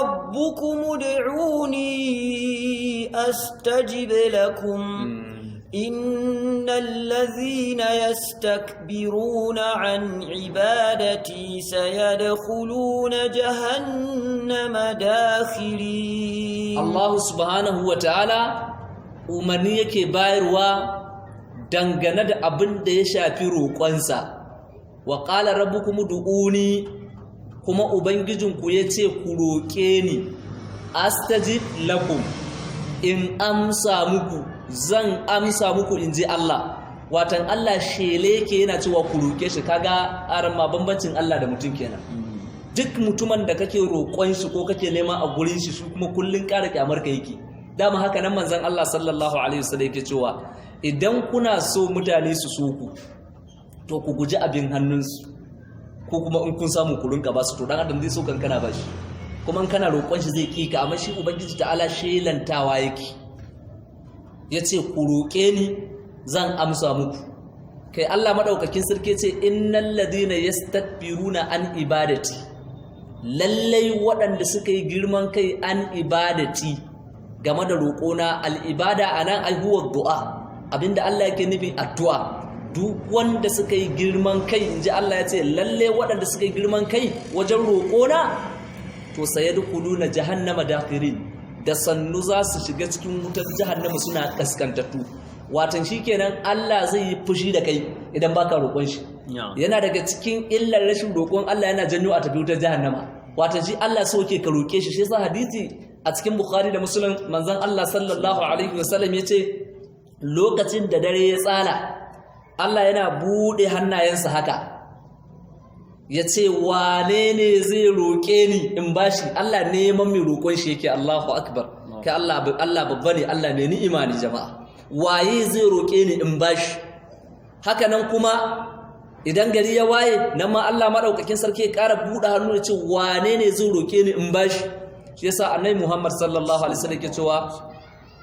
ربكم ادعوني أستجب لكم إن الذين يستكبرون عن عبادتي سيدخلون جهنم داخرين. Allah subhanahu wa ta'ala umarni yake bayarwa dangane da abin da ya shafi roƙonsa. Wa qala rabbukum ud'uni, kuma ubangijinku ya ce ku roƙe ni, astajib lakum, in amsa muku, zan amsa muku, in ji Allah. Watan Allah shele yake yana cewa ku roƙe shi. Kaga aran ma bambancin Allah da mutum kenan. Duk mutumin da kake roƙon shi ko kake nema a gurin shi, shi kuma kullun ƙara kyamar ka yake. Dama haka nan manzon Allah sallallahu alaihi wasallam yake cewa idan kuna so mutane su so ku, to ku guji abin hannunsu, ko kuma in kun samu ku rinka basu. To dan adam zai so kan kana bashi, kuma in kana roƙon shi zai kika. Amma shi ubangiji ta'ala shelantawa yake, yace ku roƙe ni, zan amsa muku. Kai, Allah madaukakin sarki ce innal ladina yastakbiruna an ibadati, lallai waɗanda suka yi girman kai an ibadati, game da roƙona. Al'ibada a nan ai huwa du'a, abinda Allah yake nufi addu'a. Duk wanda suka yi girman kai, in ji Allah ya ce lallai waɗanda suka yi girman kai wajen roƙona, to sayadkhuluna jahannama dakhirin, da sannu za su shiga cikin wutar jahannama suna kaskantattu. Watan shikenan Allah zai yi fushi da kai idan baka roƙon shi. Yana daga cikin illar rashin roƙon Allah, yana janyo a tafi wutar jahannama. Watan shi Allah so ke ka roƙe shi. Shi yasa hadisi a cikin Bukhari da Muslim, manzon Allah sallallahu alaihi wasallam yace lokacin da dare ya tsala, Allah yana buɗe hannayensa haka, ya ce wane ne zai roƙe ni in bashi? Allah neman mai roƙon shi yake. Allahu akbar! Kai, Allah, Allah babba ne, Allah mai ni'ima ne. Jama'a, waye zai roƙe ni in bashi? Haka nan kuma idan gari ya waye, nan ma Allah madaukakin sarki ya ƙara buɗe hannu ya ce wane ne zai roƙe ni in bashi? Shi yasa Annabi Muhammad sallallahu alaihi wasallam yake cewa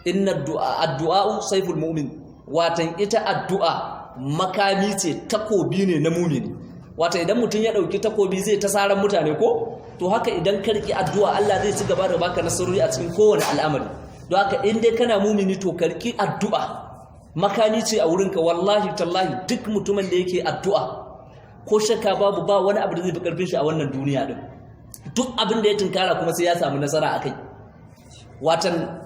inna du'a, addu'a sayful mu'min. Watan ita addu'a makami ce, takobi ne na mumini. Wata idan mutum ya ɗauki takobi zai ta saran mutane ko, to haka idan ka riƙi addu'a, Allah zai ci gaba da baka nasarori a cikin kowane al'amari. Don haka in dai kana mumini, to ka riƙi addu'a, makami ce a wurinka. Wallahi tallahi, duk mutumin da yake addu'a, ko shakka babu, ba wani abu da zai fi karfin shi a wannan duniya din. Duk abin da ya tunkara kuma sai ya samu nasara a kai. Watan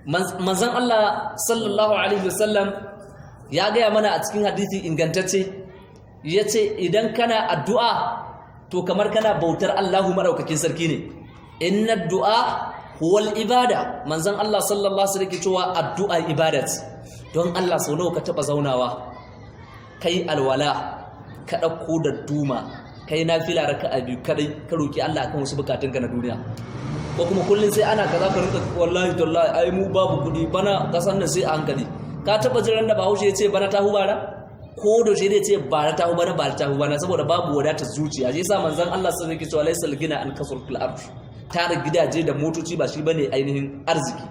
manzon Allah sallallahu alaihi wasallam ya gaya mana a cikin hadisi ingantacce, ya ce idan kana addu'a, to kamar kana bautar Allahu maɗaukakin sarki ne. Inna du'a huwal ibada. Manzon Allah sallallahu alaihi wasallam cewa addu'a ibada ce. Don Allah, sau nawa ka taɓa zaunawa, kai alwala, ka ɗauko da duma, kai nafila raka'a biyu kadai, ka roki Allah akan wasu bukatunka na duniya? Ko kuma kullum sai ana kaza ka rinka wallahi tallahi, ai mu babu kuɗi bana, kasan nan sai a hankali. Ka taba jiran da Bahaushe ya ce bana ta hubara? Ko da shi zai ce bara ta hubana, bara ta hubana, saboda babu wadatar zuciya. Shi yasa manzon Allah sallallahu alaihi wasallam yake cewa laysal gina an kasratul arsh, tara gidaje da motoci ba shi bane ainihin arziki,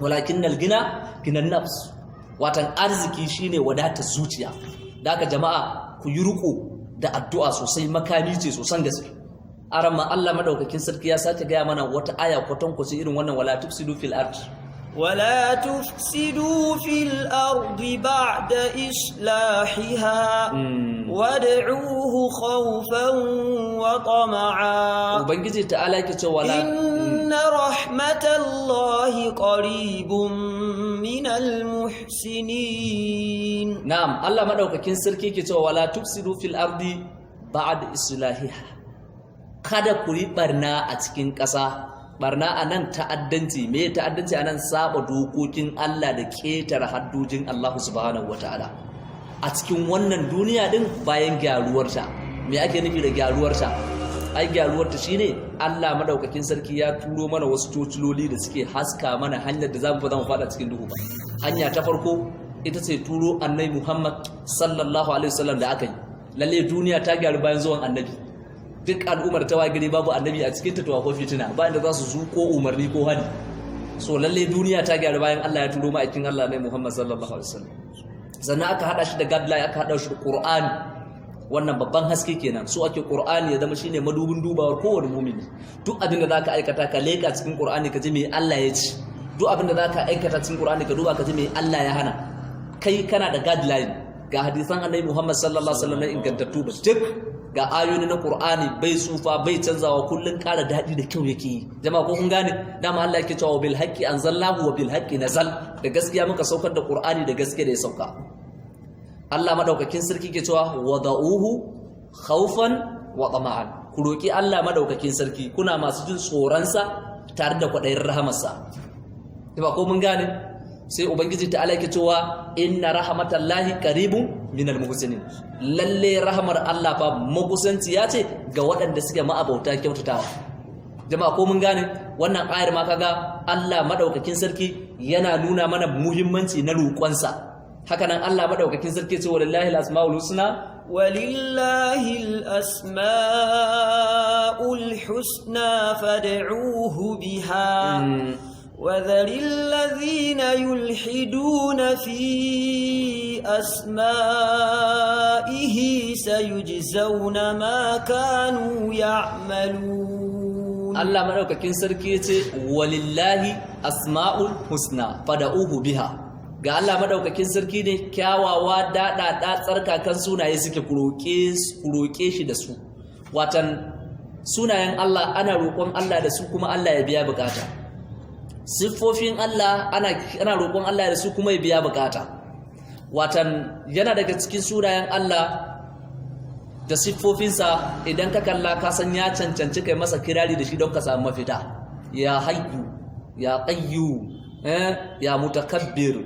walakin al gina ginan nafs. Watan arziki shine wadatar zuciya. Da haka jama'a, ku yi riko da addu'a sosai, makami ce sosan gaske. Aramma, Allah madaukakin sarki ya sake gaya mana wata aya kwatankwacin irin wannan: wala tufsidu fil ard. ولا تفسدوا في الأرض بعد إصلاحها وادعوه خوفا وطمعا. Ubangiji ta'ala yake cewa wala إن رحمة الله قريب من المحسنين. Na'am, Allah madaukakin sarki yake cewa wala tufsidu fil ardi ba'da islahiha, kada ku yi barna a cikin ƙasa. Barna a nan ta'addanci. Me ta'addanci a nan? Saba dokokin Allah da ƙetare haddojin Allah subhanahu wataala a cikin wannan duniya din bayan gyaruwarta. Me ake nufi da gyaruwarta? Ai gyaruwarta shine Allah madaukakin sarki ya turo mana wasu tociloli da suke haska mana hanyar da zamu fa fada cikin duhu ba. Hanya ta farko ita ce turo Annabi Muhammad sallallahu alaihi wasallam da aka yi. Lalle duniya ta gyaru bayan zuwan Annabi. Duk al'ummar ta waye babu Annabi a cikin ta, to akwai fitina, bayan da za su zuko umarni ko hani. So lalle duniya ta gyaru bayan Allah ya turo ma'aikin Allah ne Muhammad sallallahu alaihi wasallam. Sannan aka hada shi da guideline, aka hada shi da Qur'ani. Wannan babban haske kenan. So ake Qur'ani ya zama shine madubin dubawar kowane mumini. Duk abin da zaka aikata, ka leka cikin Qur'ani ka ji me Allah ya ce. Duk abin da zaka aikata cikin Qur'ani, ka duba ka ji me Allah ya hana. Kai kana da guideline, ga hadisan Annabi Muhammad sallallahu alaihi wasallam na ingantattu ba, duk ga ayoyi na Qur'ani, bai tsufa, bai canzawa, kullun ƙara daɗi da kyau yake yi. Jama'a, ko kun gane? Dama Allah yake cewa: "Bil haqqi anzalnahu wa bil haqqi nazal." Da gaskiya muka saukar da Qur'ani, da gaskiya da ya sauka. Allah madaukakin sarki ke cewa: "Wad'uhu khawfan wa tama'an." Ku roki Allah madaukakin sarki kuna masu jin tsoron sa tare da kwaɗayin rahamarsa. Ba ko mun gane? Sai Ubangiji ta yake cewa: "Inna rahmatallahi qaribun minal muhsinin." Lalle rahamar Allah fa makusanciya ce ga waɗanda suke ma'abauta kyautatawa. Jama'a, ko mun gane wannan ayar ma? Kaga Allah madaukakin sarki yana nuna mana muhimmanci na roƙonsa. Haka nan Allah madaukakin sarki ce: "Walillahi al-asmaul husna." ولله الأسماء الحسنى فادعوه بها وذر الذين يلحدون في أسمائه سيجزون ما كانوا يعملون. Allah madaukakin sarki yace: "Walillahi asmaul husna fad'uhu biha." Ga Allah madaukakin sarki ne kyawawa, daɗaɗa, tsarkakan sunaye suke, ku roƙe shi da su. Watan sunayen Allah ana roƙon Allah da su kuma Allah ya biya bukata. Siffofin Allah ana roƙon Allah da su kuma ya biya bukata. Watan yana daga cikin sunayen Allah da siffofinsa, idan ka kalla ka san ya cancanci kai masa kirari da shi don ka samu mafita: Ya Hayyu, Ya Qayyum, Ya Mutakabbir,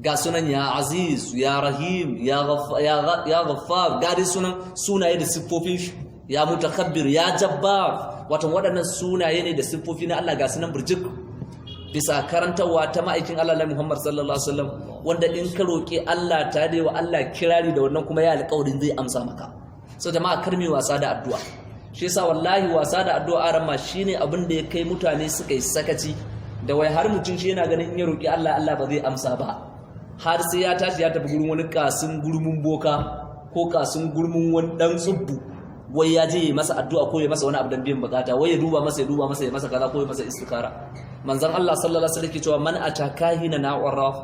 ga sunan, Ya Aziz, Ya Rahim, Ya Ghaffar, ga dai sunan, sunaye da siffofin shi, Ya Mutakabbir, Ya Jabbar. Watan waɗannan sunaye ne da siffofi na Allah, ga sunan burjik, bisa karantarwa ta ma'aikin Allah na Muhammad sallallahu alaihi wasallam, wanda in ka roƙi Allah tare da wa Allah kirari da wannan, kuma ya alƙawarin zai amsa maka. So jama'a, kar mu wasa da addu'a. Shi yasa wallahi wasa da addu'a ran ma shine abin da ya kai mutane suka yi sakaci da wai har mutum shi yana ganin in ya roƙi Allah, Allah ba zai amsa ba, har sai ya tashi ya tafi gurin wani kasin gurmun boka ko kasin gurmun wani dan tsubbu, wai ya je ya masa addu'a ko ya masa wani abu dan biyan bukata, wai ya duba masa, ya duba masa, ya masa kaza ko ya masa istikhara. Manzon Allah sallallahu alaihi wasallam ke cewa: "Man ata kahinan aw arraf",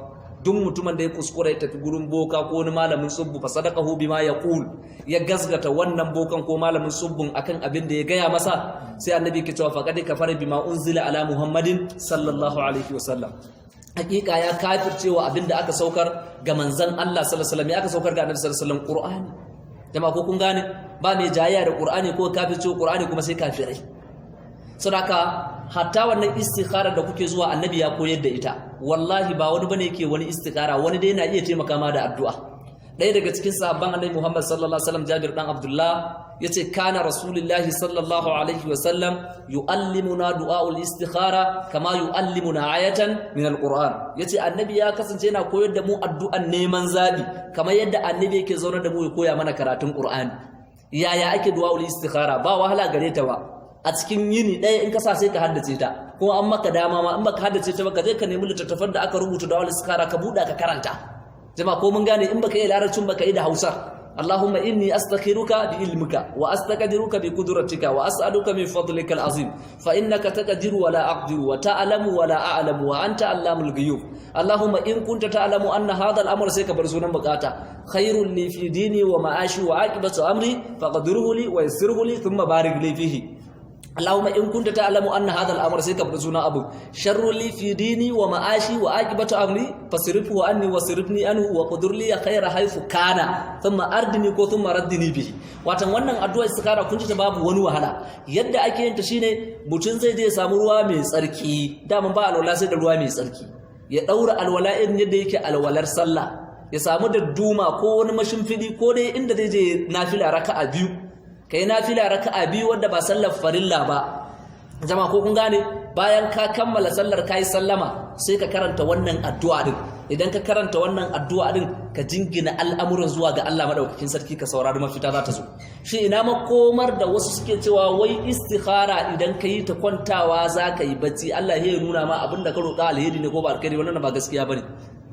duk mutumin da ya kuskura ya tafi gurin boka ko wani malamin tsubbu, "fa sadaqahu bima yaqul", ya gasgata wannan bokan ko malamin tsubbun akan abin da ya gaya masa, sai Annabi ke cewa: "Faqad kafara bima unzila ala Muhammadin sallallahu alaihi wasallam." Hakika ya kafircewa abin da aka saukar ga manzon Allah sallallahu alaihi wasallam. Ya aka saukar ga Annabi sallallahu alaihi wasallam? Qur'ani. Jama'a, ko kun gane? Ba mai jayayya da Qur'ani ko kafircewa Qur'ani kuma sai kafirai. Saboda hatta wannan istikhara da kuke zuwa, Annabi ya koyar da ita. Wallahi ba wani bane yake wani istikhara, wani dai yana iya taimaka ma da addu'a. Ɗaya daga cikin sahabban Annabi Muhammad sallallahu alaihi wasallam, Jabir dan Abdullah, yace: "Kana Rasulullahi sallallahu alaihi wasallam yuallimuna du'aul istikhara kama yuallimuna ayatan min alquran." Yace Annabi ya kasance yana koyar da mu addu'an neman zabi kamar yadda Annabi yake zaune da mu ya koya mana karatun Qur'ani. Yaya ake du'aul istikhara? Ba wahala gare ta ba. A cikin yini ɗaya in ka sa sai ka haddace ta. Kuma an maka dama ma, in baka haddace ta ba, ka je ka nemi littattafan da aka rubuta du'aul istikhara, ka buɗa ka karanta. Jama'a, ko mun gane? In baka yi larabcin, baka yi da Hausar: "Allahumma inni astakhiruka bi ilmika wa astaqdiruka bi qudratika wa as'aluka min fadlika al'azim, fa innaka taqdiru wa la aqdiru, wa ta'lamu wa la a'lamu, wa anta allamul ghuyub. Allahumma in kunta ta'lamu anna hadha al-amra", sai ka bar sunan bukata, "khairul li fi dini wa ma'ashi wa aqibatu amri, faqdirhu li wa yassirhu li, thumma barik li fihi. Allahumma in kunta ta'lamu anna hadha al-amr", sai ka bar sunan abu, "sharru li fi dini wa ma'ashi wa aqibatu amri, fasrifhu anni wa sirifni anhu, wa qadir li khayra haythu kana, thumma ardini" ko "thumma raddini bihi". Watan wannan addu'a istikhara, kun ji ta, babu wani wahala. Yadda ake yin ta shine mutum zai je ya samu ruwa mai tsarki. Daman ba alwala sai da ruwa mai tsarki. Ya daura alwala irin yadda yake alwalar sallah, ya samu da duma ko wani mashimfidi ko dai inda zai je nafila raka'a biyu. Kai nafila raka'a biyu wanda ba sallar farilla ba. Jama'a, ko kun gane? Bayan ka kammala sallar, kai sallama, sai ka karanta wannan addu'a din. Idan ka karanta wannan addu'a din, ka jingina al'amuran zuwa ga Allah madaukakin sarki, ka saurari, mafita za ta zo. Shi ina makomar da wasu suke cewa wai istikhara idan ka yi ta, kwantawa za ka yi bacci, Allah ya nuna ma abin da ka roƙa alheri ne ko ba alheri? Wannan ba gaskiya bane.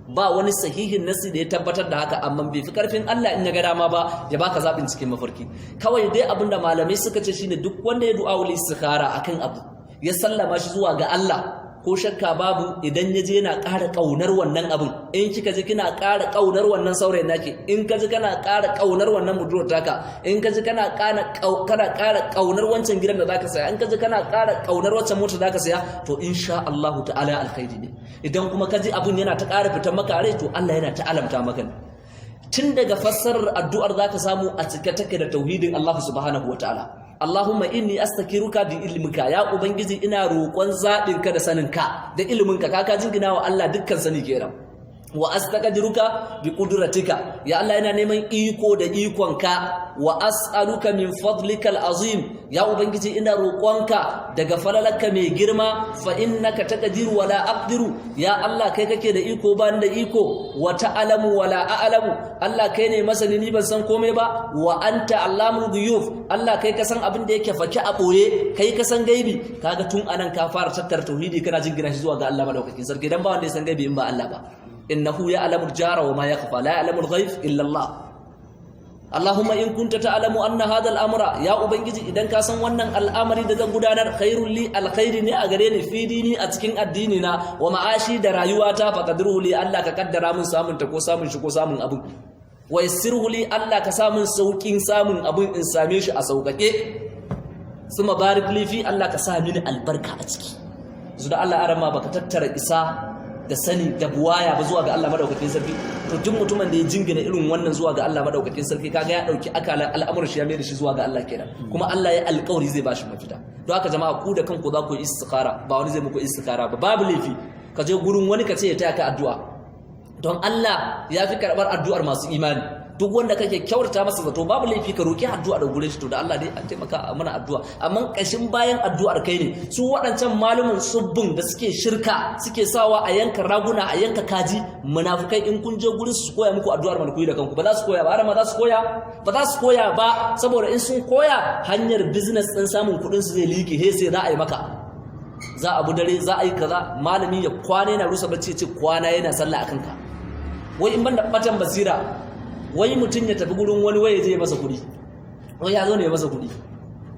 Ba wani sahihin nasi da ya tabbatar da haka, amma bai fi karfin Allah in ya ga dama ba ya baka zaɓin cikin mafarki. Kawai dai abin da malamai suka ce shine, duk wanda ya du'a ul istikhara akan abu, ya sallama shi zuwa ga Allah, ko shakka babu idan ya je yana ƙara ƙaunar wannan abin. In kika ji kina ƙara ƙaunar wannan saurayin naki, in ka ji kana ƙara ƙaunar wannan budurwar taka, in ka ji kana ƙara ƙaunar wancan gidan da zaka saya, in ka ji kana ƙara ƙaunar wancan motar da zaka saya, to insha Allahu ta'ala alkhairi ne. Idan kuma ka ji abin yana ta ƙara fitan maka rai, to Allah yana ta alamta maka ne. Tun daga fassarar addu'ar zaka samu a cike take da tauhidin Allah subhanahu wataala. Allahumma inni astakiruka bi ilmika, ya ubangiji, ina roƙon zaɓinka da saninka da iliminka. Kaka jingina wa Allah dukkan sani kenan. Wa astaqdiruka bi qudratika, ya Allah, ina neman iko da ikonka. Wa as'aluka min fadlika azim, ya ubangiji, ina roƙonka daga falalarka mai girma. Fa innaka taqdiru wa la aqdiru, ya Allah, kai kake da iko, ban da iko. Wa ta'lamu wa la a'lamu, Allah, kai ne masani, ni ban san komai ba. Wa anta allamul ghuyub, Allah, kai ka san abin da yake fake a boye, kai ka san gaibi. Kaga tun anan ka fara tattara tauhidi, kana jingina shi zuwa ga Allah madaukakin sarki, dan ba wanda ya san gaibi in ba Allah ba. Innahu ya'lamul jara wa ma yakhfa, la ya'lamul ghaib illa Allah. Allahumma in kunta ta'lamu anna hadha al-amra, ya ubangiji, idan ka san wannan al'amari da zan gudanar, khairul li, alkhairi ne a gare ni, fi dini, a cikin addini na, wa ma'ashi, da rayuwata, faqadruhu li, Allah, ka kaddara mun samun ta ko samun shi ko samun abun. Wa yassirhu li, Allah, ka samun saukin samun abun, in same shi a sauƙaƙe. Suma barik li fi, Allah, ka sa mini albarka a ciki. Zuda Allah arama baka tattara isa da sani da buwaya ba zuwa ga Allah madaukakin sarki. To duk mutumin da ya jingina irin wannan zuwa ga Allah madaukakin sarki, kaga ya dauki akalan al'amuran shi ya mai da shi zuwa ga Allah kenan, kuma Allah ya alƙawari zai bashi mafita. Don haka jama'a, ku da kanku za ku yi istikhara, ba wani zai muku istikhara ba. Babu laifi ka je gurin wani ka ce ya taya ka addu'a, don Allah ya fi karɓar addu'ar masu imani. Duk wanda kake kyautata masa zato, babu laifi ka roki addu'a da gurin shi, to da Allah dai an taimaka mana addu'a. Amma kashin bayan addu'ar kai ne. Su waɗancan malumin tsubbun da suke shirka, suke sawa a yanka raguna, a yanka kaji, munafukai, in kun je gurin su koya muku addu'ar malkuyi da kanku. Ba za su koya ba. Har ma za su koya? Ba za su koya ba, saboda in sun koya, hanyar business din samun kuɗin su zai liƙe. He sai za a yi maka, za a bu dare, za a yi kaza, malami ya kwana yana rusa bacci, ya ce kwana yana sallah akan ka. Wai in banda batan basira, wai mutum ya tafi gurin wani wai ya je masa kuɗi, wai ya zo ne ya masa kuɗi.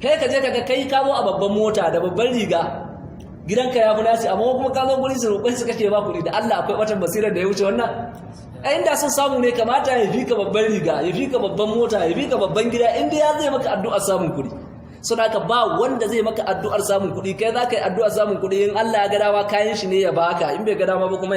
Kai ka je kaga kai ka zo a babban mota da babban riga, gidanka ya fi naci, amma kuma ka zo gurin su roƙon su kake ba kuɗi. Da Allah, akwai batan basirar da ya wuce wannan? A inda sun samu ne, kamata ya fi ka babban riga, ya fi ka babban mota, ya fi ka babban gida, inda ya zai maka addu'ar samun kuɗi. Suna ka ba wanda zai maka addu'ar samun kuɗi, kai za ka yi addu'ar samun kuɗi. In Allah ya ga dama, kayan shi ne ya baka, in bai ga dama ba kuma ya